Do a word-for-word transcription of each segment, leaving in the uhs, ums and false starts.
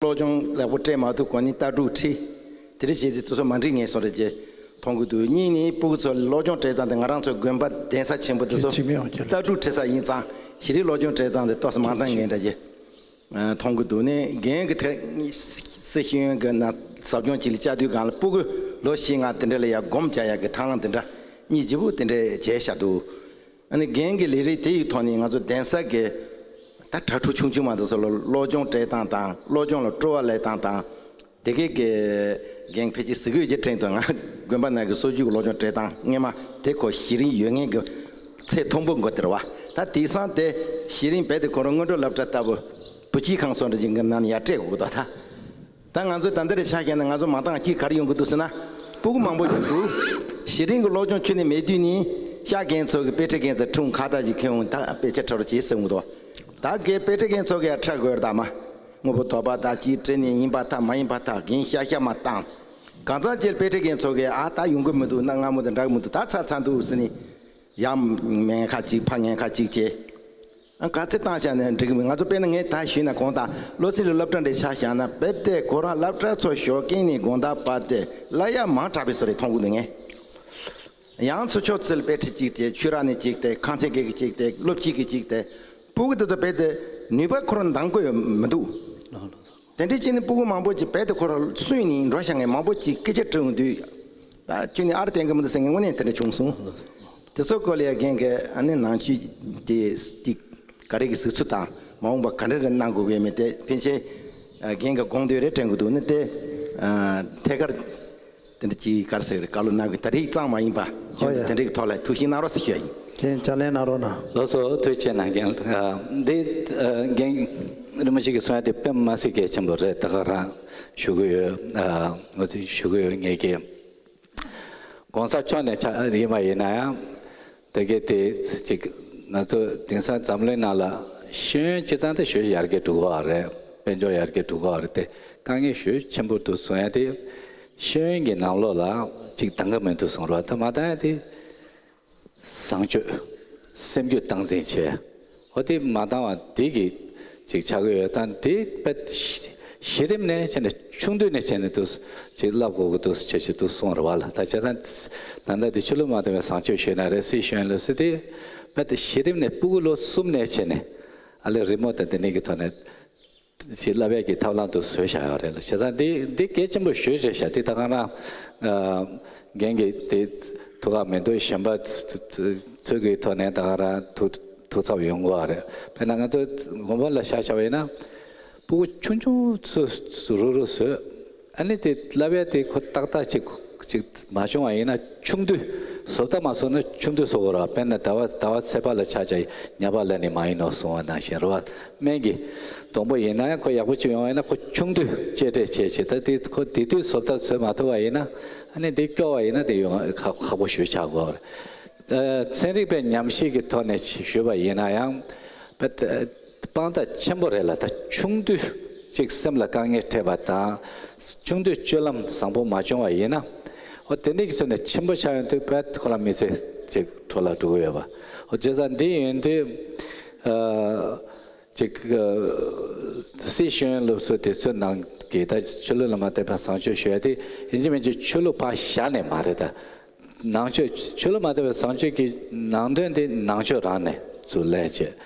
སློབ་སྦྱོང་ལེགས་པོ་སྤྲད་མ་ཐུབ་གོང་ནས་ལྟ་གྲུབ་ཁྲིད། དེ་འདྲ་བྱས་ཏེ་དེ་ཚོ་མ་འགྲིག་ངེས་སོང་རེད་ཅེས་མཐོང་གི་འདུག་གཉིས་ནི་སྤུ་གུ་ཚོ་ལ་སློབ་སྦྱོང་སྤྲད་སྟངས་དེ་ང་རང་ཚོའི་དགོན་པ་གདན་ས་ཆེན་པོ་དེ་ཚོ་ཁྱེད་ཕྱི་མི་ཡོང་ཁྱེད་ལྟ་གྲུབ་ཁྲིད་ས་ཡིན་ཙང་གཞི་རིམ་སློབ་སྦྱོང་སྤྲད་སྟངས་དེ་ཏོག་ཙམ་མ་འདང་ངེས་འདྲ་ཅེས་མཐོང་གི་འདུག་ནས་རྒན་གྱི་ཐད་སྲིད་ཤེས་ཡོན་གྱི་ན་ཟབ་སྦྱོང་ཅིག་ལ་བཅར་དུས་སྒང་ལ་སྤུ་གུ་ལོ་བཞི་ལྔ་དེ་འདྲ་ལ་ཡ་སྒོམ་རྒྱག་ཡག་གི་ཐབས་ལམ་དེ་འདྲ་གཉིས་ལྗིད་པོ་དེ་འདྲ་བྱས་བཞག་འདུག་ཨ་ནི་རྒན་གྱི་ལས་རིགས་དེ་ཡི་ཐོག་ནས་ང་ཚོ་གདན་ས་གི་ད་གྲྭ་ཕྲུག་ཆུང་ཆུང་མ་འདུག་སོགས་ལ་སློབ་སྦྱོང་སྤྲད་སྟངས་དང་སློབ་སྦྱོང་ལ་སྤྲོ་བ་སླེབས་སྟངས་དང་དེ་གའི་གི་རྒན་ཕལ་ཆེར་གཟིགས་འོས་ཀྱི་དྲན་དུ་ང་དགོན་པ་ནང་གི་སྲོལ་རྒྱུན་གྱི་སློབ་སྦྱོང་སྤྲད་སྟངས་སྔས་མ་དེ་ཁོ་གཞི་རིམ་ཡོད་མཁན་གྱི་ཚད་མཐོན་པོ་འགོ་དེར་བ་ད་དེང་སང་དེ་གཞི་རིམ་རྦད་དེ་ཁོ་རང་སྔོན་འགྲོ་སློབ་གྲྭ་ལྟ་བུ་བུ་སྐྱེས་ཁང་སོགས་འདྲ་ཅིག་གི་ནང་ནས་ཡར་སྤྲད་དགོས་ཀྱི་འདུག་ད། ད་ང་ཚོ་ད་འདིར་ཆ་བཞག་ན་ང་ཚོ་མ་འདང་གཅིག་ག་རེ་ཡོང་གི་འདུག་ཟེར་ན། སྤུ་གུ་མང་པོ་ཡོང་འདུག་གཞི་རིམ་གྱི་སློབ་སྦྱོང་ཁྱོན་ནས་མེད་དུས་ནི་ཤག་རྒན་ཚོ་གི་དཔེ་ཁྲིད་མཁན་ཚོ་ཁྲུང་ཁ་བརྡ་ཅིག་ཁྱོན་ཡོང་ད་དཔེ་ཆ་ཁྲ་རུ་བྱེད་ཟེར་འོང་འདུག་ད་གའི་དཔེ་ཁྲིད་མཁན་ཚོ་གི་ཡ་ཁྲ་དགོས་ར་ད་མ། དངོས་པོ་དོགས་པ་ད་ཅིག་དྲི་ནས་ཡིན་པ་ཐག་མ་ཡིན་པ་ཐག་རྒན་ཤ་ཤ་མ་བཏང་། གང་ཚང་ཅིག་དཔེ་ཁྲིད་མཁན་ཚོ་གི་ཨ་ད་ཡོང་གི་མི་འདུག་གནའ་སྔ་མོ་དང་འདྲ་གི་མི་འདུག་ད་ཚ་ཚ་འདུག་ཟེར་ནས། ཡར་ངན་ཁ་ཅིག་ཕར་ངན་ཁ་ཅིག་བྱས། ག་ཚོད་བཏང་བཞག་ན་འགྲིག་གི་མེད། ང་ཚོ་དཔེར་ན་ངས་ད་ཞུས་ན་གོང་དང་བློ་གསལ་ལོའི་སློབ་གྲྭ་འདྲ་ཆ་བཞག་ན་རྦད་དེ་ཁོ་རང་སློབ་གྲྭ་ཚོ་ཞོགས་ཀས་ནས་དགོང་དག་བར་དེ་གླ་ཡག་མང་དྲགས་པའི་བཟོ་རེ་མཐོང་གི་འདུག་ངས། ཡང་ཚུར་ཕྱོགས་ཚུར་དཔེ་ཁྲིད་གཅིག་དེ་ཆོས་ར་ནས་གཅིག་དེ་ཁང་ཚན་སྐད་ཀྱི་གཅིག་དེ་སློབ་སྤྱི་གི་གཅིག་དེ་སྤུ་གུ་དེ་ཚོ་རྦད་དེ་ནུས་པ་ཁོ་རང་འདང་དགོས་ཡོད་མི་འདུག་དེ་འདྲ་བྱས་ནས་སྤུ་གུ་མང་པོ་ཅིག་རྦད་དེ་ཁོ་རང་སུན་ནས་འགྲོ་བཞག་མཁན་མང་པོ་ཅིག་སྐད་ཆ་དྲི་འོང་དུས། ད་ཁྱོད་ནི་ཨར་བསྟན་གི་མི་འདུག་ཟེར་མཁན་དངོས་གནས་དེ་འདྲ་བྱུང་སོང་། དེ་ཚོ་སྐོར་ལ་ཡ་རྒན་གྱི་ཨ་ནི་ནང་ཆོས་དེ་ཏིག་ག་རེ་གི་གཟིགས་ཚུལ་དང་མ་འོངས་པ་ག་འདྲ་རེ་གནང་དགོས་ཀྱི་མེད་དེ་ཕན་ཆད་རྒན་གྱི་དགོངས་དོན་རེ་དྲན་དགོས་འདུག་ནི་དེ་ཐད་ཀར་དེ་འདྲ་ཅིག་ག་རེ་ཟེར་གི་རེད། བཀའ་སློབ་གནང་གི་ད་རེས་གཙང་མ་ཡིན་པ་ཁྱོད་ཀྱི་དེ་འདྲ་གི་ཐོག་ལ་ཐུགས་ཞིབ་གནང་རོགས་ཟེར་ཞུ་ཡ་ཡིན། ཁྱེད་ཅ་ལན་གནང་རོགས་གནང་། ལགས་སོ་ཐུགས་རྗེ་ཆེ་གནང་རྒན། འདི་རྒན་རིན་པོ་ཆེ་གི་གསུང་ཡ་དེ་དཔེ་མ་སྲིད་གལ་ཆེན་པོ་རེད། ད་ག་རང་ཞུ་གི་ཡོད། ང་ཚོས་ཞུ་གི་ཡོད་ངེད་ཀྱི། གོང་ས་མཆོག་ནས་ཆ་ཡིན་པ་ཡིན་ན་ཡང་། དེ་གའི་དེ་ཅིག་ང་ཚོ་དེང་སང་འཛམ་གླིང་ནང་ལ་ཤེས་ཡོན་སྤྱི་བཏང་དེ་ཞོད་ཡར་རྒྱས་འགྲོ་གི་ཡོད་རེད། དཔལ་འབྱོར་ཡར་རྒྱས་འགྲོ་གི་ཡོད་རེད་དེ་དཀའ་ངལ་ཞོད་ཆེན་པོ་འདུག་གསུང་ཡ་དེ་ཤེས་ཡོན་གྱི་ནང་ལོགས་ལ་ཅིག་འདང་གི་མི་འདུག་གསུང་རོགས། ད་མ་འདང་ཡ་དེ། བཟང་སྤྱོད། སེམས་རྒྱུད་སྟངས་འཛིན་བྱས། འོ་དེ་མ་འདང་བ་འདི་གི་ཅིག་ཆགས་ཀྱི་ཡོད་ཙང་འདི་དཔེ་གཞི་རིམ་ནས་བྱས་ནས་ཆུང་དུས་ནས་བྱས་ནས་འདུག་ཅིག་བསླབ་དགོས་ཀྱི་འདུག་བྱས་བྱས་འདུག་གསུངས་རེད་བ་ལ། ད་བྱས་ཙང་ད་ལྟ་འདི་ཆོས་ལུགས་མ་མཐུན་པའི་བཟང་སྤྱོད་ཞུས་ན་རེད། སྲིད་ཤེས་ཡོན་ལ་སྲིད་དེ་དཔེ་གཞི་རིམ་ནས་སྤུ་གུ་ལོ་གསུམ་ནས་བྱས་ནས་ཨ་ལས་རི་མོ་དང་དེ་ནས་ཀྱི་ཐོག་ནས། ཞིག་བསླབ་ཡག་གི་ཐབས་ལམ་དུ་བཟོས་བཞག་ཡོད་རེད་ལ། བྱས་ཙང་འདི་འདི་གལ་ཆེན་པོ་ཞེ་པོ་ཅིག་རེད་ཤག་འདི་ད་ག་རང་རྒན་གྱིས་དེ་ཐུགས་ཁག་མི་འདུག་གཞན་པ་ཚོ་གི་ཐོག་ནས་ད་ག་རང་ཐུགས་ཐུགས་འཚབ་ཡོང་གི་ཡོད་རེད། དཔེར་ན་ང་ཚོ་དགོན་པ་ལ་ཆ་བཞག་པ་ཡིན་ན་སྤུ་གུ་ཆུང་ཆུང་ཚོ་རུ་རུ་བཟོས། ཨ་ནི་དེ་བསླབ་ཡ་དེ་ཁོ་ཏག་ཏག་ཅིག་ཅིག་མ་བྱུང་བ་ཡིན་ན་ཆུང་དུས་བཟོ་ལྟ་མ་བཟོ་ན་ཆུང་དུས་བཟོ་དགོས་རེད། དཔེར་ན་ཟླ་བ་ཟླ་བ་ཚེས་པ་ལ་ཆ་བཞག་ཉ་པ་ལ་ནི་མ་ཡིན་ནོ་གསུང་བ་ནང་བཞིན་རེད་བ། སྨན་གྱི་སྡོང་པོ་ཡིན་ན་ཡང་ཁོ་ཡག་པོ་ཅིག་ཡོང་བ་ཡིན་ན་ཁོ་ཆུང་དུས་གཅེས་སྤྲས་བྱས་བྱས་ད་དེ་ཁོ་དེ་དུས་བཟོ་ལྟ་བཟོས་མ་ཐུབ་པ་ཡིན་ན་ཨ་ནི་དེ་སྐྱོ་བ་ཡིན་ན་དེ་ཡོང་ཁག་ཁག་པོ་ཞེ་པོ་ཆགས་དགོས་རེད། ཚན་རིག་པའི་ཉམས་ཞིབ་ཀྱི་ཐོག་ནས་ཞུས་པ་ཡིན་ན་ཡང་དཔེ་དཔང་རྟགས་ཆེན་པོ་རེད་ལ། ད་ཆུང་དུས་ཅིག་སེམས་ལ་དཀའ་ངལ་འཕྲད་པ་དང་། ཆུང་དུས་སྤྱོད་ལམ་བཟང་པོ་མ་བྱུང་བ་ཡིན་ན། འོ་དེ་འདྲ་གི་ཚོད་ནས་ཆེན་པོ་ཆགས་ཡོང་དུས་དཔེ་ཁོ་རང་མི་ཚེ་ཅིག་འཕྲོ་བརླག་འགྲོ་གི་ཡོད་པ། འོ་བྱས་ཙང་འདི་ཡིན་དུས། ཨ་ཅིག་ཨ་སྲིད་ཤེས་ཡོན་སློབ་གསོ་དེ་ཚོའི་ནང་གི་ད་ཆོས་ལུགས་ལ་མ་ལྟོས་པའི་བཟང་སྤྱོད་ཞུ་ཡ་དེ་ཡིན་གཅིག་མིན་གཅིག་ཆོས་ལུགས་ཕར་བཞག་ནས་མ་རེད་ད། ནང་ཆོས་ཆོས་ལུགས་མ་ལྟོས་པའི་བཟང་སྤྱོད་ཀྱི་ནང་དོན་དེ་ནང་ཆོས་རང་ནས་ཚུར་ལེན་བྱས་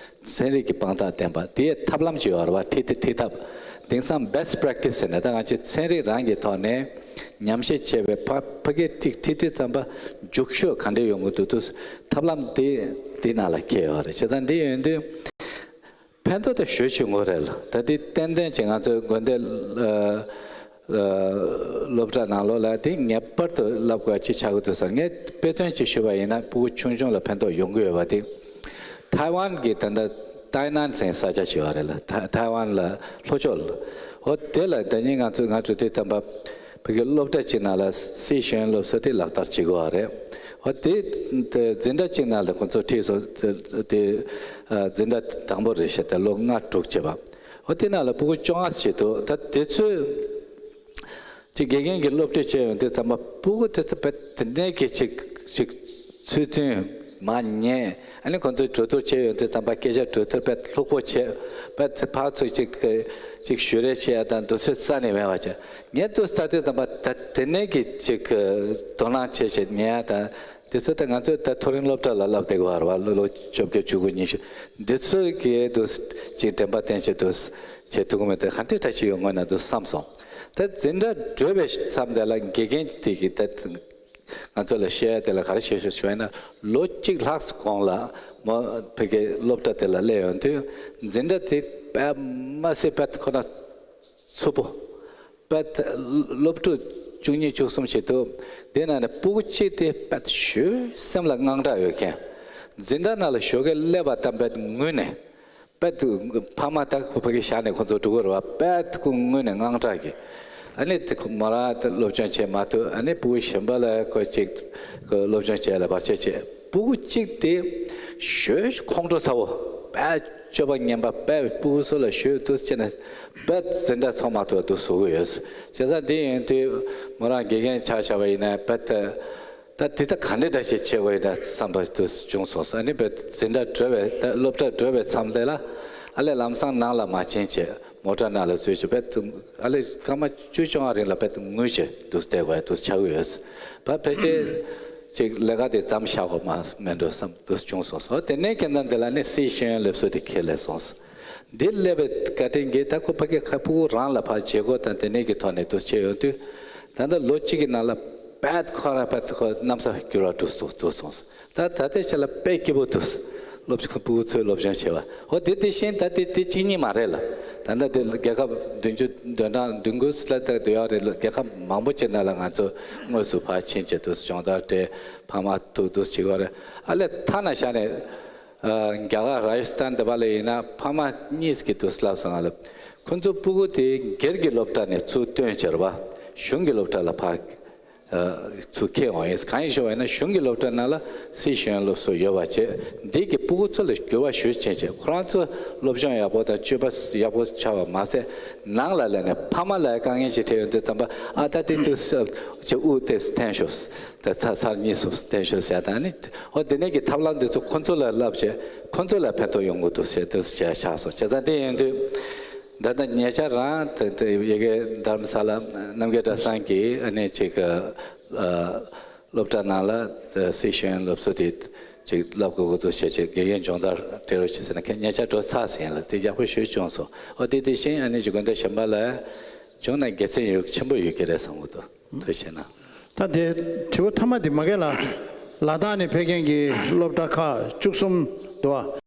ཚན་རིག་གི་དཔང་རྟགས་ལྡན་པ་དེའི་ཐབས་ལམ་ཅིག་ཡོད་རེད་བ། ཁྲིད་དེ་ཁྲིད་ཐབས་དེང་སང་best practice ཟེར་ནས་ད་ང་ཚོས་ཚན་རིག་རང་གི་ཐོག་ནས་ཉམས་ཞིབ་བྱས་པའི་ཕ་ཕ་གིར་ཁྲིད་ཁྲིད་དུས་ཙམ་པ་རྒྱུགས་ཤོག་ག་འདྲས་ཡོང་གི་འདུག་འདུག་ཐབས་ལམ་དེ་དེ་ནང་ལ་འཁེལ་ཡོད་རེད། བྱས་ཙང་འདི་ཡོང་དུས། ཕན་ཐོགས་དེ་ཞེ་པོ་ཅིག་ཡོང་གི་རེད་ལ། ད་དེ་ཏན་ཏན་ཅིག་ང་ཚོའི་དགོན་སྡེ་ཨ་ཨ་སློབ་གྲྭ་ནང་ལོགས་ལ་དེ་ངེས་པར་དུ་བསླབ་དགོས་ཅིག་ཆགས་ཀྱི་འདུག་ཟེར། ངས་དཔེ་མཚོན་ཅིག་ཞུས་པ་ཡིན་ན་སྤུ་གུ་ཆུང་ཆུང་ལ་ཕན་ཐོགས་ཡོང་གི་ཡོད་པ་དེ། ཐའེ་ཝན་གྱི་ད་ལྟ་ཏའེ་ནན་ཟེར་ས་ཆ་ཅིག་ཡོད་རེད་ལ། ཐའེ་ཐའེ་ཝན་ལ་ལྷོ་ཕྱོགས་ལ། འོ་དེ་ལ་ད་ནི་ང་ཚོ་ང་ཚོ་དེ་ཐམ་པ། བོད་ཀྱི་སློབ་གྲྭ་གཅིག་ནང་ལ་སྲིད་ཤེས་ཡོན་སློབ་གསོ་དེ་ལག་བསྟར་བྱེད་དགོས་པ་རེད། འོ་དེ་དེ་འཛིན་གྲྭ་གཅིག་ནང་ལ་ཁོང་ཚོ་ཁྲིད་སོང་དེ་ཨ་འཛིན་གྲྭ་དང་པོ་རེད་ཤག་དེ་ལོ་ལྔ་དྲུག་བྱས་པ། འོ་དེ་ནང་ལ་སྤུ་གུ་བཅོ་ལྔ་ཞིག་འདུག་ད་དེ་ཚོས་ཅིག་དགེ་རྒན་གྱི་སློབ་ཁྲིད་བྱས་ཡོང་དུས་ཙམ་པ་སྤུ་གུ་དེ་ཚོ་དཔེ་དེ་ནས་ཀྱི་ཅིག་ཅིག་ཚུལ་མཐུན་མ་ཉན། ཨ་ནི་ཁོང་ཚོས་གྲོས་བསྡུར་བྱས་ཡོང་དུས་ཙམ་པ་སྐད་ཆ་གྲོས་བསྡུར་དཔེ་ལྷུག་པོ་བྱས། དཔེ་ཚེ་ཕར་ཚུར་ཅིག་གི་ ཅིག་ཞུ་རེ་བྱེད་ཡ་དང་འདུ་ཚོད་རྩ་ནས་མེད་པ་བྱས། ངས་འདུག་ལྟ་དུས་ཙམ་པ་ད་དེ་ནས་ཀྱི་ཅིག་དོ་སྣང་བྱེད་བྱེད་ཉན་ཡ་དང་། དེ་ཚོ་ད་ང་ཚོས་ད་མཐོ་རིམ་སློབ་གྲྭ་ལ་བསླབ་བསྡད་དགོས་པ་རེད་བ། ལོ་ལོ་བཅོ་བརྒྱད་བཅུ་དགུ་ཉི་ཤུ་འདི་ཚོས་ཀྱི་འདུག་ཅིག་དྲན་པ་བསྟེན་བྱེད་འདུག་བྱེད་ཐུབ་ཀྱི་མེད་དེ་ག་འདྲ་འདྲ་ཞིག་ཡོང་གི་ན་འདུག་བསམ་སོང་། ད་འཛིན་གྲྭ་བགྲོད་པའི་མཚམས་དེ་ལ་དགེ་རྒན་དེ་གིས་ད་ང་ཚོ་ལ་བཤད་ཡ་དེ་ལ་ག་རེ་བཤད་ཤོག་ཞུ་བ་ཡིན་ན། ལོ་གཅིག་ལྷག་གོང་ལ་མོ་ཕ་གིའི་སློབ་གྲྭ་དེ་ལ་སླེབས་ཡོང་དུས། འཛིན་གྲྭ་དེ་དཔེ་མ་སྲིད་དཔེ་ཁོ་ན་འཚུབ་པོ། དཔེ་སློབ་ཕྲུག་བཅུ་གཉིས་བཅུ་གསུམ་ཞིག་འདུག་དེ་ནང་ནས་སྤུ་གུ་གཅིག་དེ་དཔེ་ཞེ་སེམས་ལ་དངངས་སྐྲག་ཡོད་མཁན། འཛིན་གྲྭ་ནང་ལ་ཞོགས་ཀས་སླེབས་པ་དང་དཔེ་ངུས་ནས། དཔེ་དུ་ཕ་མ་དང་ཕ་གི་ཞག་ནས་ཁོ་ཚོ་འགྲོ་གི་རེད་བ། དཔེ་ཁོ་ངུས་ནས་དངངས་སྐྲག་གི། ཨ་ནི་དེ་ཁོ་མོ་རང་དེ་སློབ་སྦྱོང་བྱེད་མ་ཐུབ། ཨ་ནི་སྤུ་གུ་གཞན་པ་ལ་ཁོ་ཅིག་ཁོ་སློབ་སྦྱོང་བྱེད་ལ་བར་ཆད་བྱེད། སྤུ་གུ་གཅིག་དེ་ཞེ་ཁོང་ཁྲོ་ཚ་བོ། དཔེ་སྤྱོད་པ་ངན་པ། དཔེ་སྤུ་གུ་ཚོ་ལ་ཞེ་དུ་བྱས་ནས་དཔེ་འཛིན་གྲྭ་ཚོགས་མ་ཐུབ་པ་དུ་བཟོ་གི་ཡོད། བྱས་ཙང་དེ་ཡིན་དུས་མོ་རང་དགེ་རྒན་ཆ་བཞག་པ་ཡིན་ན་དཔེ་དེ། ད་དེ་ད་ག་འདྲ་འདྲ་ཞིག་བྱེད་དགོས་ཡིན་ན་བསམ་པ་དུ་བྱུང་སོང་། ཨ་ནི་དཔེ་འཛིན་གྲྭ་གྲོལ་བའི་ད་སློབ་གྲྭ་གྲོལ་བའི་མཚམས་དེ་ལ། ཨ་ལས་ལམ་སང་ནང་ལ་མ་ཕྱིན་བྱས་མོ་ཊ་ནང་ལ་འཛུལ་བྱས་དཔེ་དུ། ཨ་ལས་སྐར་མ་བཅུ་བཅོ་ལྔ་རིང་ལ་དཔེ་དུ་ངུས་བྱས་དུ་བསྡད་དགོས་དུ་ཆགས་ཡོད། ཕ་ཕལ་ཆེར་ཅིག་ལས་ཀ་དེ་མཚམས་བཞག་དགོས་མ་མེད་འགྲོ་བསམ་དུ་བྱུང་སོང་སོ། དེ་ནས་ཁྱེད་རྣམས་དེ་ལ་ནི་སི་ཤེས་ཡོན་སློབ་གསོ་དེ་ཁས་ལེན་སོང་། འདི་སླེབས་པའི་བཀའ་དྲིན་གྱིས་ད་ཁོ་ཕ་གི་ཁ་སྤུ་གུ་རང་ལ་ཕར་བྱེད་སྒོ་དང་དེ་ནས་ཀྱི་ཐོག་ནས་དུ་བྱས་ཡོང་དུས། ད་ལྟ་ལོ་གཅིག་གི་ནང་ལ་དཔེ་ཁོ་རང་དཔེ་ཁོ་གནམ་ས་འགྱུར་བ་འགྲོ་སོང་འགྲོ་སོང་། ད་ད་ལྟའི་ཆ་ལ་དཔེ་སྐྱིད་པོ་འདུག་སློབ་ཁ་སྤུ་གུ་ཚོའི་སློབ་སྦྱོང་བྱས་པ། འོ་དེ་དེ་བཞིན་ད་དེ་དེ་གཅིག་གཉིས་མ་རེད་ལ། ད་ལྟ་དེ་རྒྱལ་ཁབ་བདུན་ཅུ་དོན་གྲངས་བདུན་དགུ་ལ་ད་དེ་ཡོད་རེད་ལ། རྒྱལ་ཁབ་མང་པོ་ཅིག་ནང་ལ་ང་ཚོ་དངོས་སུ་ཕར་ཕྱིན་བྱས་དུ་སྦྱོང་བརྡར་སྤྲད། ཕ་མ་ཐུག་དུ་བྱེད་དགོས་རེད། ཨ་ལས་ཐ་ན་ཤ་ནས། རྒྱ་གར་ར་ཇི་སི་ཐན་དེ་པ་ལ་ཡིན་ན་ཕ་མ་གཉིས་ཀྱི་དུས་ལབ་སོང་ང་ལ། ཁོ་ཚོ་སྤུ་གུ་དེ་སྒེར་གྱི་སློབ་གྲྭ་ནས་ཚུར་བཏོན་བྱས་ར་བ། གཞུང་གི་སློབ་གྲྭ་ལ་ཕར་ཚུར་ཁྱེར་འོང་ཡིན། གང་ཡིན་ཞུ་བ་ཡིན་ན་གཞུང་གི་སློབ་གྲྭ་ནང་ལ་སི་ཤེས་ཡོན་སློབ་གསོ་ཡོད་པ་བྱས། འདི་གི་སྤུ་གུ་ཚོ་ལ་འགྱུར་བ་ཞེ་ཅན་བྱས། ཁོ་རང་ཚོ་སློབ་སྦྱོང་ཡག་པོ་དང་སྤྱོད་པ་ཡག་པོ་ཆགས་པ་མ་ཟད། ནང་ལ་ལས་ནས་ཕ་མ་ལ་དཀའ་ངལ་ཞིག་འཕྲད་ཡོང་དུས་ཙམ་པ། ཨ་ད་དེ་དུས་ཚོད་དབུགས་དེ་འཐེན་ཤོག་ད་ཚ་ཚར་གཉིས་སུ་བསྟན་ཞུ་ཟེར་དང་ནི། ཨོ་དེ་ནས་ཀྱི་ཐབས་ལམ་འདི་ཚོ་ཁོ་ཚོ་ལ་བསླབ་བྱས། ཁོ་ཚོ་ལ་ཕན་ཐོགས་ཡོང་གི་འདུག་ཟེར་དུ་བྱས་ཆགས་སོང་། བྱས་ཙང་དེ་ཡིན་དུས་ད་ལྟ་ཉེ་ཆར་རང་དེ་དེ་ཡ་གི་དྷརམ་ས་ལ་རྣམ་རྒྱལ་གྲྭ་ཚང་གིས་ཨ་ནི་ཅིག་སློབ་གྲྭ་ནང་ལ་སི་ཤེས་ཡོན་སློབ་གསོ་དེ་ཅིག་བསླབ་དགོས་ཀྱི་འདུག་ཟེར་བྱས་དགེ་རྒན་སྦྱོང་བརྡར་སྤྲད་རོགས་བྱེད་ཟེར་ན། ཁྱེད་ཉེ་ཆར་འགྲོ་ཚར་ཟིན་ལ་དེ་ཡག་པོ་ཞེ་བྱུང་སོང་། ཨོ་དེ་དེ་བཞིན་ཨ་ནི་ཅིག་དགོན་སྡེ་གཞན་པ་ལ་བྱུང་ན་དགེ་མཚན་ཡོད་ཆེན་པོ་ཡོད་ཀྱི་རེད་བསམ་གྱི་འདུག་ཐུགས་རྗེ་གནང་། ད་དེ་དྲི་བ་མཐའ་མ་དེ་མ་གས་ལ། ལ་དྭགས་ནས་ཕེབས་མཁན་གྱི་སློབ་གྲྭ་ཁག་བཅུ་གསུམ་འདུག་བ།